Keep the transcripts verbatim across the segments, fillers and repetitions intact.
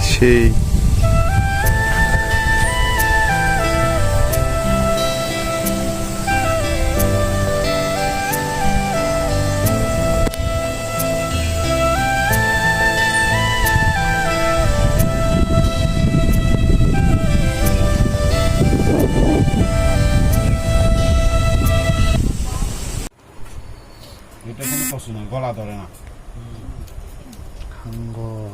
Sei. Ito kunu kosu na gola dore na. Khango.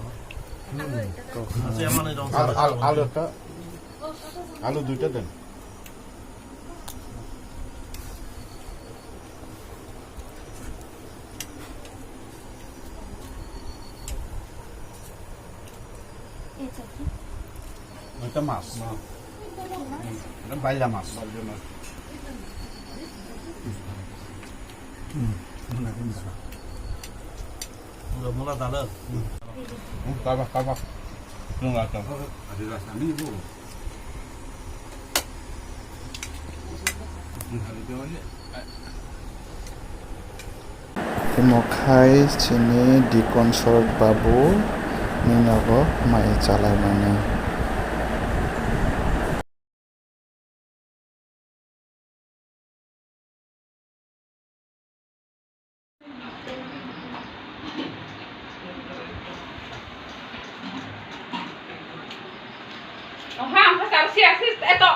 Al-, al-, alu ta, alu duita den. Ito mas. Ito baila mas. Mula, mula dala. Hmm, tabak, tabak. Mula tabak. Tei mokhai chini Dikon Sorot Babu ni nogo mai chalai mani. Oha, ang pasal siya sis eto.